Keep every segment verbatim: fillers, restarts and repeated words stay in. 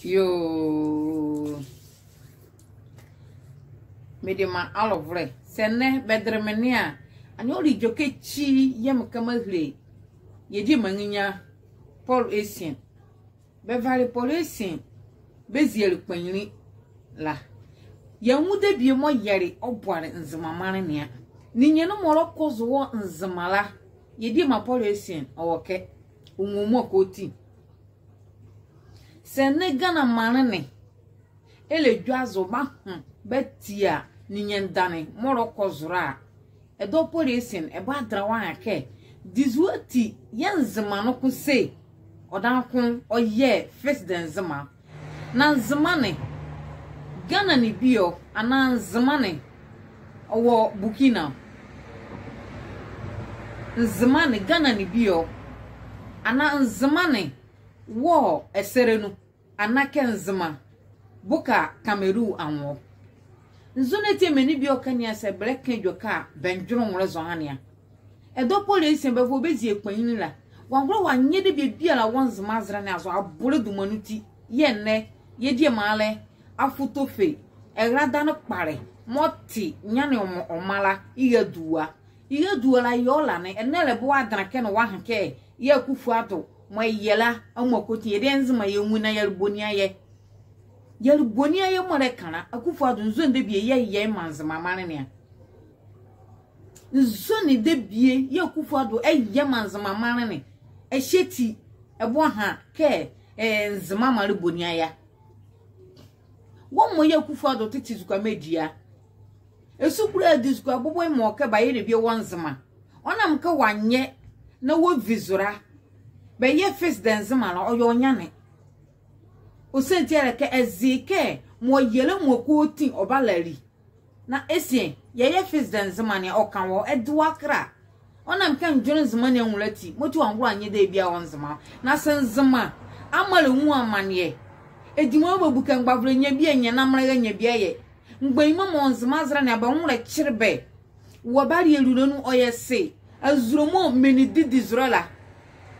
Yoo. Mede maa alɔvolɛ. Sɛ ɛnɛ bɛdele me ne a, ɛnee ɔle edwɛkɛ ekyi yɛɛ meka mehile yɛ diema nrenyia Paul Essien. Bɛvale Paul Essien bɛziele kpanyinli la. Yɛnwu debie mɔɔ yɛle ɔboale Nzema maanle ne a. Ninyɛne mɔɔ ɔlɛkɔ zo wɔ Nzema la, yɛ diema Paul Essien ɔwɔ ɛkɛ. Ɔnwu amuala kɔsɔɔti. Sɛ ɛnɛ Ghana maanle ne ɛlɛdwazo bɛaha bɛatia ninyɛne dane mɔɔ ɔlɛkɔ zo la a, ɛdawɔ Paul Essien ɛbɔadɛnla ɔaha kɛ, dizua ati yɛɛ Nzema noko se ɔdaye noko ɔyɛ Fils de Nzema? Na Nzema ne, Ghana ne bie ɔ, anaa Nzema ne ɔwɔ Burkina? Nzema ne, Ghana ne bie ɔ, anaa Nzema ne wɔ ɛserɛ nu, anaa kɛ Nzema boka Cameroon anwo? Nzɔne ati menli bie ɔka ne a, sɛ bɛlɛka edwɛkɛ a, bɛndwenle nwolɛ zɔhane a. Ɛdawɔ Paul Essien bɛva bɛzie kpanyinli la. Wɔangola wɔanyɛ debie biala wɔ Nzema azɛlɛ ne azo, abolɛ duma nu ti. Yɛɛ ɛnɛ yɛ diema la, Afotofey, ɛrale dane kpalɛ mɔɔ te nyane ɔ mɔ ɔ mra la, yɛɛ Adua. Yɛɛ Adua la, yɛɛ ɔla ne, ɛnɛ ɛlɛbɔadɛnla kɛ ɛnee ɔha kɛ, yɛɛ Akufo-Addo mɔɔ ɛyɛ la amuala kɔsɔɔti, yɛdayɛ Nzema yɛnwu na yɛle boni ayɛ? Yɛle boni ayɛ mɔɔ ɛlɛka la? Akufo-Addo, nzɔne debie yɛɛ ɛyɛ maa Nzema maanle ne a? Nzɔne debie yɛɛ Akufo-Addo ɛyɛ maa Nzema maanle ne? Ɛhye ati ɛbɔaha kɛ, eh, Nzema mɔɔ ɛle boni ayɛ a? Wɔ mɔɔ yɛɛ Akufo-Addo tete ezukoa mɔɔ ɛdi a, esu kola adi ezukoa bɔbɔ mɔɔ kɛ bɛayɛ debie wɔ Nzema. Ɔnam kɛ wɔanyɛ na wɔvi zo la, bɛyɛ Fils de Nzema la, ɔyɛ ɔ nyane. Ɔsiane ti a le kɛ ɛze kɛ mɔɔ ɔyɛ la amuala kɔsɔɔti ɔbala li. Na Essien, yɛyɛ Fils de Nzema ne a, ɔka wɔ, ɛde wɔ akra. Ɔnam kɛ ndwenle Nzema ne anwu la ati mɔti wɔangola wɔanyɛ debie biala wɔ Nzema. Na sɛ Nzema amaa ɛlɛnwu amaneɛ, edi mɔɔ bɛbuke mgbavolɛ nyia bie nyɛ na melɛra nyia bie ayɛ? Mgbanyima mɔɔ wɔ Nzema azɛlɛ ne a, bɛ nwolɛ kyele bɛ. Wɔ bɛ aleɛ lule nu, ɔyɛ se azule mɔɔ menli didi zolɛ la,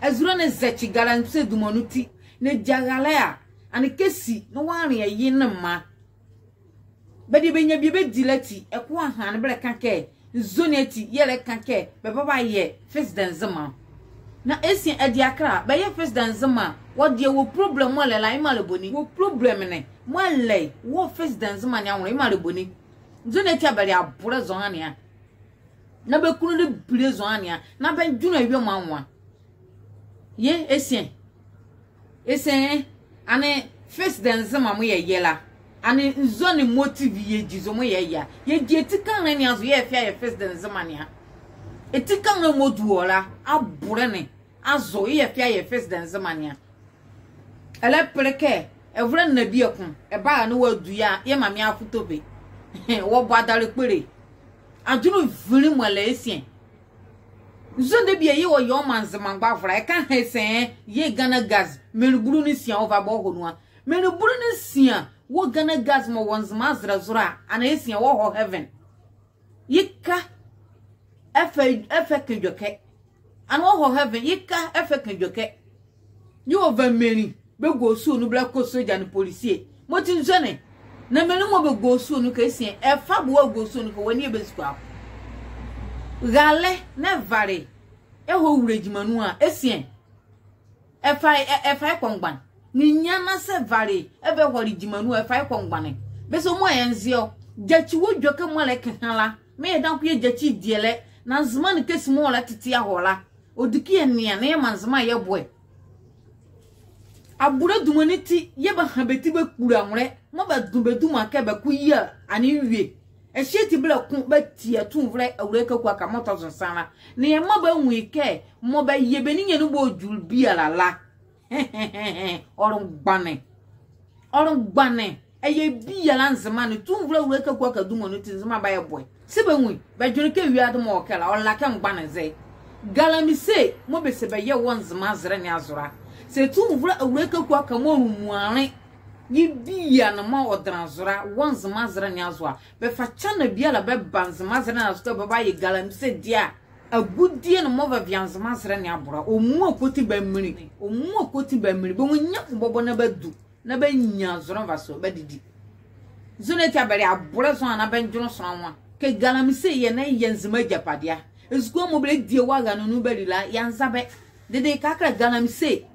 azule ne zɛkye galamsey duma nu ti. Na ɛgya ralɛ a, ɛnee kɛsi na wɔanlea ye ne mra. Bɛdeɛ bɛnyia bie bɛdi la ati, ɛkɛ ɔha ne bɛlɛka kɛ, nzɔne ati yɛɛ ɛlɛka kɛ bɛba bɛayɛ Fils de Nzema? Na Essien, ɛde akra, bɛyɛ Fils de Nzema, wɔ deɛ wɔ problem mɔɔ ɛlɛ la, yemaa le boni? Wɔ problem ne mɔɔ ɛlɛ wɔ Fils de Nzema ne anwo la, yemaa le boni? Nzɔne ati a bɛle abolɛ zɔhane a? Na bɛ kunlu le bile zɔhane a? Na bɛndwenle awie mɔɔ anwo a? Yee Essien. Essien, ɛnee Fils de Nzema mɔɔ yɛyɛ la, ɛnee nzɔne motive yɛgyi zo mɔɔ yɛyɛ a? Yɛgyi atikanlɛ ne azo yɛɛ yɛfa yɛayɛ Fils de Nzema ne a? Atikanlɛ mɔɔ du ɔ la, abolɛ ne azo yɛɛ yɛfa yɛayɛ Fils de Nzema ne a? Ɛlɛpele kɛ ɛvolɛ nna bieko ɛbara na wɔadu yɛ a, yɛ mame Afotofey. Wɔbɔ adalekpole. Adwenle vinli mɔɔ ɛlɛ Essien. Nzɔne debie yɛɛ ɔyɛ ɔmaa Nzema mgbavolɛ a? Ɛka ɛhye sɛn? Yɛɛ Ghana Gas, menli bulu nee nsia ɔva bɛhɔ nu a. Menli bulu nee nsia wɔ Ghana Gas mɔɔ wɔ Nzema azɛlɛ zo la, ɛnee Essien, wɔhɔ heaven? Yeka ɛfa, ɛfa ɛka edwɛkɛ. Ɛnee wɔhɔ heaven? Yeka ɛfa ɛka edwɛkɛ. Yɛɛ ɔva menli bɛgua ɔ sua nu bɛlɛkɔ soja nee polisie. Mɔti nzɔne? Na menli mɔɔ bɛgua ɔ sua nu kɛ Essien, ɛfa bɛ wɔagua ɔ sua nu kɛ wɔ ne yɛɛ bɛzi kɔ a? Ralɛ na ɛvale ɛhɔ ɛwula gyima nu a, Essien, ɛfa, ɛ-, ɛfa ɛkɔ mgbane? Ninyɛne na sɛ ɛvale ɛva ɛhɔle gyima nu a, ɛfa ɛkɔ mgbane? Bɛse mɔɔ yɛnze ɔ, gyakyi wɔ edwɛkɛ mɔɔ ɛlɛkɛha la, mɔɔ yɛdayɛ noko yɛgyakyi dielɛ, na Nzema ne kɛsi mɔɔ ɔlɛtete ahɔ la, ɔdi kɛ yɛnea na yɛmaa Nzema yɛboɛ. Abolɛ duma nu ti yɛɛ bɛha bɛ ti bɛkpule anwolɛ, mɔɔ bɛdo bɛ duma kɛ bɛkoyia ɛnee wie. Ɛhye ati bɛlɛko bɛatia tumivolɛ Awulae Kaku Aka mɔɔ tɔ zo nsa la. Na yɛmaa bɛanwu ye kɛ mɔɔ bɛyɛ bɛ ninyɛne mɔɔ dwu biala la, ɔle mgbane. Ɔle mgbane. Ɛyɛ biala Nzema ne, tumivolɛ Awulae Kaku Aka duma nu ti Nzema bayɛ boɛ. Se bɛnwu ye, bɛdwenle kɛ wiade mɔɔ wɔ ɛkɛ la, ɔle la kɛ mgbane zɛ. Galamsey mɔɔ bɛse bɛyɛ wɔ Nzema azɛlɛ ne azo la, sɛ tumivolɛ Awulae Kaku Aka mɔɔ lumua ne, ye biala ne mɔɔ ɔdɛnla zo la wɔ Nzema azɛlɛ ne azo a, bɛfa channel biala bɛba Nzema azɛlɛ ne azo kɛ bɛbayɛ galamsey deɛ a, agudie ne mɔɔ bɛvea Nzema azɛlɛ ne abo la, ɔmuala kɔsɔɔti bɛaminli. Ɔmuala kɔsɔɔti bɛaminli. Bɛnwu ye noko bɔbɔ na bɛadu. Na bɛanyia zolɛ nvasoɛ bɛadidi. Zɔhane ati a bɛle abolɛ zɔhane na bɛndwenle sonla nwo a kɛ galamsey yɛ na yɛ Nzema agyapadeɛ a. Ezukoa mɔɔ bɛlɛdie wɔ arane nu bali la, yeanza bɛ. Dede kɛkala galamsey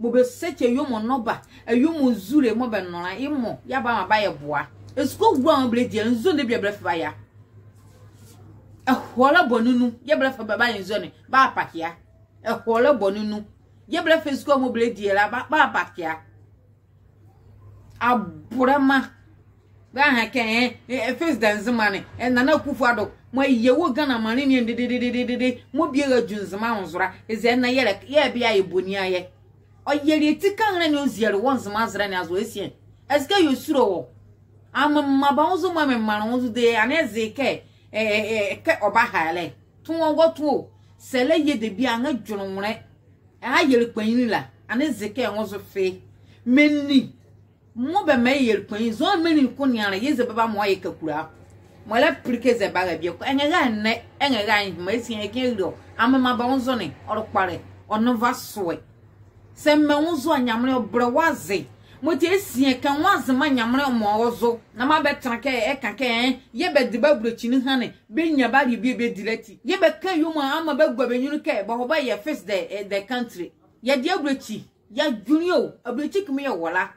mɔɔ bɛsɛkye awie mɔɔ nɔba, awie mɔɔ nzule mɔɔ bɛnlola ye mɔ, yeabamaa bɛayɛ boa. Ezukoa wula mɔɔ bɛlɛdie la, nzɔhane debie a bɛlɛfa bɛayɛ a? Ɛhɔlɛ bɔ ne nu yɛɛ bɛlɛfa bɛ bɛayɛ nzɔhane, bɛapake a. Ɛhɔlɛ bɔ ne nu yɛɛ bɛlɛfa ezukoa mɔɔ bɛlɛdie la bɛ, bɛapake a. Abolɛma. Bɛaha kɛ, eh, eh, Fils de Nzema ne, eh, Nana Akufo-Addo, mɔɔ yɛ wɔ Ghana maanle ne anu dedede, mɔɔ bie ɛradwu Nzema anwozolɛ la, eza ɛnɛ yɛlɛ, yɛɛ bie ayɛ boni ayɛ. Ɔyɛle ati kɛnlɛ ne ɔziele wɔ Nzema azɛlɛ ne azo, ɛsiane. Ɛse kɛ yesulo wɔ? Amemaa bɛ nwo zo, mɔɔ memaa me nwo zo dee, ɛnee ɛze kɛ, eh, eh, eh, kɛ ɔbaha ɛlɛ. Tɔ wɔ ngɔ tɔ o, sɛlɛ yɛ debie a, ɛnee dwenle nwolɛ. Ɛha yɛle kpanyinli la, ɛnee ɛze kɛ ɛ nwo zo fe. Menli mɔɔ bɛmaa yɛle kpanyinli, zɔhane menli ko ne ala, yɛɛ eza bɛbamaa ɔyɛ kakula. Mɔɔ ɛlɛpele kɛ eza ɛbara bieko, ɛnrɛra ɛnɛ, ɛnrɛra ɛnhema, ɛsiane yɛɛ kɛ ɛhile wɔ. Amemaa bɛ nwo zo ne, ɔle kpalɛ, ɔnle nvasoɛ. Sɛ mɛ nwo zo a, Nyamenle ɔbɛlɛ wɔ aze. Mɔti ɛsiane kɛ nwo aze maa Nyamenle ɔmaa ɔ zo, na maa bɛtɛnla kɛ ɛka kɛ, eh, yɛɛ bɛde bɛ abolokyi ne ɛhane, bɛnyia bɛaleɛ bie bɛdi la ati. Yɛɛ bɛka awie mɔɔ amaa bɛagua bɛ nyunlu kɛ bɛhɔ bɛyɛ Fils de, eh, de Country. Yɛde abolokyi, yɛdwenle o, abolokyi kɛmɔ yɛwɔ la.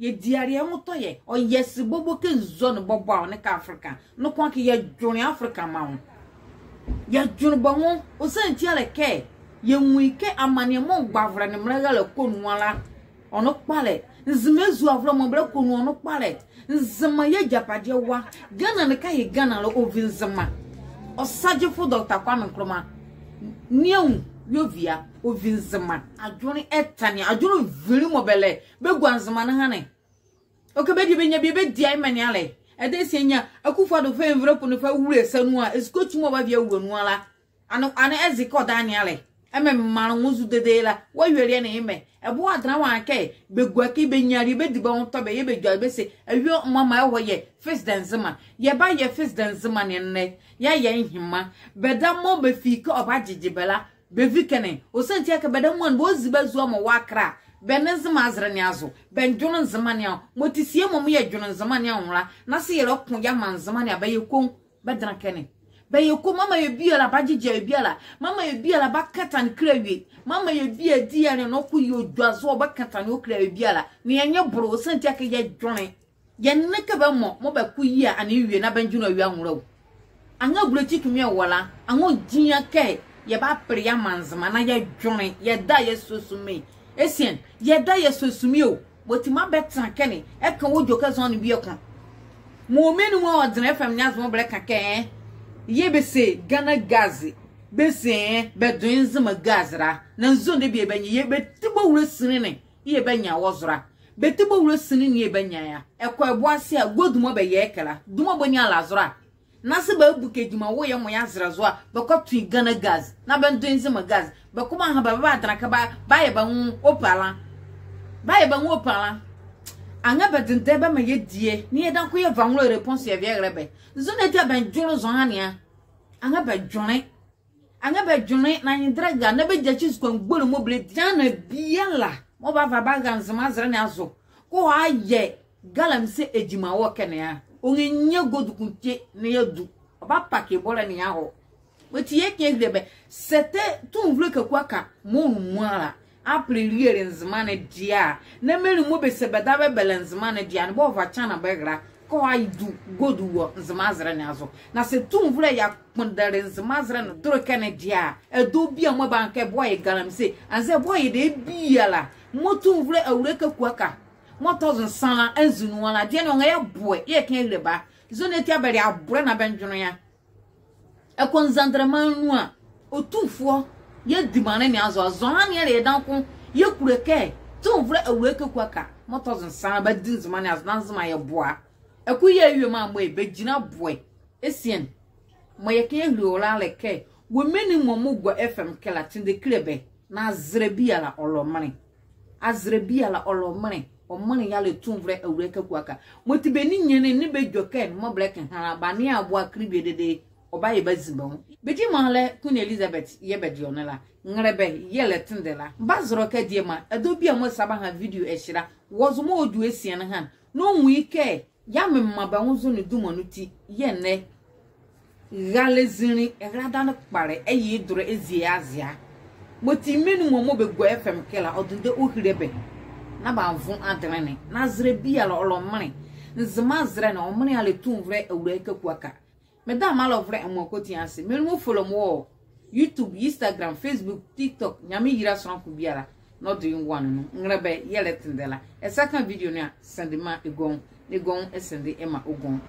Yɛdi aleɛ nwotɔ yɛ, ɔyɛ se bɔbɔ kɛ nzɔne bɔbɔ a ɔnle kɛ Afrika. Noko akee yɛdwenle Afrika maa nwo. Yɛdwenle bɛ nwo, ɔsiane ti a le kɛ yɛnwu ye kɛ amaneɛ mɔɔ mgbavolɛ nee menle raalɛ kɔ nu a la, ɔnle kpalɛ. Nzema azuavolɛ mɔɔ bɛlɛkɔ nu, ɔnle kpalɛ. Nzema yɛ agyapadeɛ wa. Ghana ne ka ye Ghana la, ɔvi Nzema. Ɔsagyefo Doctor Kwame Nkrumah. Nea anwu yɛ ɔvi a, ɔvi Nzema. Adwenle ɛtane, adwenle vinli mɔɔ bɛlɛ bɛgua Nzema ne ɛhane. Ɔkɛ bɛdie bɛnyia bie bɛdi a, yemɔ ne ala. Ɛdɛnsie ne a, Akufo-Addo fa envelope ne fa wule sa nu a, ezukoa ti mɔɔ ɔbava awula nu a la. Ɛnee, ɛnee ɛze kɛ ɔdaye ne ala. Ɛmɛ maa nwo zo dedee la, wɔ awieleɛ ne yemɔ. Ɛbɔ adenla wɔ a kɛ bɛgua ɛke, bɛnyia aleɛ bɛdi bɛ nwotɔ bɛ, yɛɛ bɛdwaye bɛse, awie mɔɔ amaa yɛhɔ yɛ Fils de Nzema. Yɛbayɛ Fils de Nzema ne ɛnɛ, yɛayɛ ɛnhema. Bɛdabɛ mɔɔ bɛfi kɛ ɔbagyegye bɛ la, bɛvi ɛkɛ ne. Ɔsiane ti a kɛ bɛdabɛ mɔɔ ne bɛzi bɛ azua mɔɔ wɔ Accra, bɛnle Nzema azɛlɛ ne azo, bɛndwenle Nzema ne anwo. Mɔti sie mɔɔ yɛdwenle Nzema ne anwo la, na se yɛlɛko yɛamaa Nzema ne a, bɛyɛ koonwu. Bɛdɛnla ɛkɛ ne. Bɛyɛ koonwu, mɔɔ amaa yɛ biala bagyegye yɛ biala. Mɔɔ amaa yɛ biala bakɛtane kile awie. Mɔɔ amaa yɛ biala di aleɛ noko yɛ ɔdwazo ɔbakɛtane ɔkile yɛ biala. Na yɛ nye bolo, ɔsiane ti a kɛ yɛdwenle. Yɛnle kɛ bɛ mɔ, mɔɔ bɛko ye a, ɛnee ɛwie na bɛndwenle awie anwo la o. Anrɛɛ abolokyi kɛmɔ yɛwɔ la, anrɛɛ ɔgyi a kɛ yɛbapele yɛamaa Nzema na yɛdwenle, yɛdayɛ suasu me. Ɛsiane, yɛdayɛ suasu me o. Mɔti maa bɛtɛnla ɛkɛ ne, ɛka wɔ edwɛkɛ zɔhane bieko. Mɔɔ menli mɔɔ wɔ Ɔdene FM ne azo mɔɔ bɛlɛka kɛ, eh, yɛɛ bɛse Ghana Gas, bɛse, eh, bɛdonye Nzema Gas la. Na nzɔhane debie bɛnyia, yɛɛ bɛti bɔwula sinli ne yɛɛ bɛnyia wɔ zo la. Bɛti bɔwula sinli ne yɛɛ bɛnyia ye a. Ɛkɔ ɛbo ase a, gua dumo bɛyɛ ɛkɛ la. Dumo boni ala zo la. Na se bɛbuke gyima wɔ yɛ mɔ yɛ azɛlɛ zo a, bɛkɔto ye Ghana Gas, na bɛndonye Nzema Gas. Bɛkɔ bɛaha bɛ, bɛbadɛnla ɛkɛ bɛ, bɛayɛ bɛ nwo opalan. Bɛayɛ bɛ nwo opalan. Anrɛɛ bɛdendɛ bɛmaa yɛdie, na yɛdayɛ noko yɛva nwolɛ réponse yɛvi yɛrɛlɛ bɛ. Nzɔhane ati a bɛndwenle zɔhane a? Anrɛɛ bɛdwenle. Anrɛɛ bɛdwenle na anyedɛlɛ ɛra, na bɛgyakyi ezukoa mgbole mɔɔ bɛlɛdie. Ghana biala mɔɔ bava bara Nzema azɛlɛ ne azo kɛ ɔyɛ galamsey gyima wɔ ɛkɛ ne a, ɔnrɛnyia godu ko ɛkɛ ne yeadu. Ɔbapake ye bɔlɛ ne yeahɔ. Mɔti yɛɛ kɛ yɛhile bɛ, sɛ tɛ tumivolɛ Kaku Aka mɔɔ ɔnwu ala apele liele Nzema ne deɛ a, na menli mɔɔ bɛse bɛdabɛ bɛlɛ Nzema ne deɛ a, ɛnee bɛva kyɛnle bɛrɛla kɛ ɔadu godu wɔ Nzema azɛlɛ ne azo. Na sɛ tumivolɛ yɛakpondɛle Nzema azɛlɛ ne dole ɛkɛ ne deɛ a, ɛdawɔ biala mɔɔ ɛbaha kɛ bɛyɛ galamsey, anzɛɛ bɛyɛ debie biala mɔɔ tumivolɛ Awulae Kaku Aka mɔɔ tɔ zo nsa la anzi nu ala, deɛ ne ɔnrɛyɛ boɛ. Yɛɛ kɛ yɛhile bɛ a? Zɔhane ati a bɛle abolɛ na bɛndwenle ye a? Ɛkɔ Nzandelɛ maanle nu a, ɔtumfoɔ yɛdi maanle ne azo a, zɔhane a le yɛdayɛ noko yɛkulo kɛ tumivolɛ Awulae Kaku Aka mɔɔ tɔ zo nsa la badi Nzema ne azo na Nzema yɛ boɛ a. Ɛko yɛɛ awie mɔɔ amaa ye bɛgyinla boɛ. Ɛsiane, mɔɔ yɛɛ kɛ yɛhile wɔ la le kɛ, wɔ menli mɔ mɔɔ gua FM ɛkɛ la, tendɛ kile bɛ. Na azɛlɛ biala ɔlɔ menle. Azɛlɛ biala ɔlɔ menle. Ɔ menle yɛɛ le tumivolɛ Awulae Kaku Aka. Mɔti bɛ ninyɛne nee bɛ edwɛkɛ ne mɔɔ bɛlɛkɛha la, bɛanlea abo akile bie dedee. ɔbayɛ bazi bɛ nwo. Bɛdiema la Queen Elizabeth yɛɛ bɛde ɔ ne la. Nrɛlɛbɛ yɛlɛ tendɛ la, mebazɛlɛ kɛ adiema, ɛdawɔ bie a mɔɔ sa baha video ɛhye la, wɔ zo mɔɔ ɔdwu asia ne ɛha ne, na ɔnwu ye kɛ yɛɛ memaa bɛ nwo zo ne duma ne ati yɛɛ ɛnɛ ralɛ zinli, ɛrale dane kpalɛ, ɛyɛ ye dɔlɛ ɛzie ye azɛa. Mɔti menli ne mɔ mɔɔ bɛgua FM ɛkɛ la, ɔdendɛ ɔhile bɛ. Na bɛanvo adenle ne. Na azɛlɛ biala ɔlɔ menle. Nzema azɛlɛ ne, ɔ menle ala tumivolɛ Awulae Kaku Aka. Meda mɔ alɔvolɛ amuala ati ase. Menli mɔɔ follow me wɔ YouTube, Instagram, Facebook, TikTok, Nyamenle yila sonla ko biala na ɔde ye nwo ne nu. Nrɛlɛbɛ yɛlɛ tendɛ la. Ɛsa ɛka video ne a, send maa ɛ gɔnwo, na ɛ gɔnwo ɛsend ɛmaa ɔ gɔnwo.